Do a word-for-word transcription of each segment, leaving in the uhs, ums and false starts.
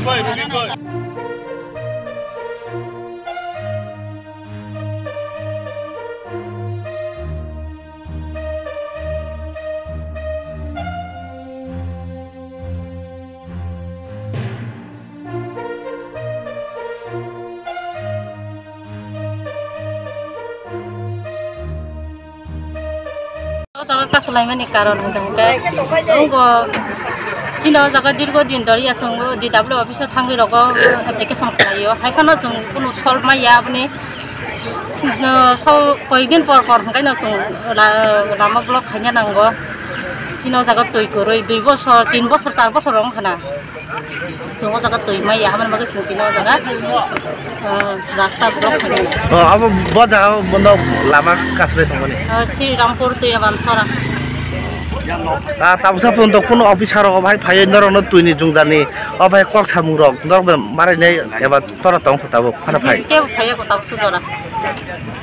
O jaga kasulaimani karon hwnkha hwnkhe tongo, chini o jaga dirgo din dori asongo D W office o thangwi rogo application khlaio, hai phano chwng kunu solve maya aboni, so koyekdin por por hwnkhe no chwng la-, lama block khaina nango. Chini o jaga twi kwrwi dui bosor, tin bosor, char bosor wngkha na. Chwng o jaga twi maya, hamani bagwi chwng tini o jaga, ah, rasta block khainai. Oh, abo bo jaga o bono lama kasle tongmani. Ah, Sri Rampur twi Rabansora. Ah, tabuksa phone to kuno officer rok obo hai phaiwi norokno twini jwngjani, obo hai kok samung rok norok bai marainai eba tora tong kho tabuk phano phai. Kebo phaiya ko tabuk sujora.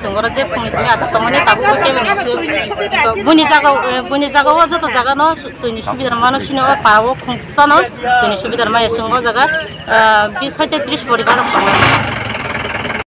Chwng oro je phungni simi aswk tongmani tabuk bo kebo ni su-, buni jaga, eh, buni jaga o joto jaga no twini subida mano sini o pa o khungsa no twini subida maya chwng o jaga, ah, bis hoite tris poribar rok tongo.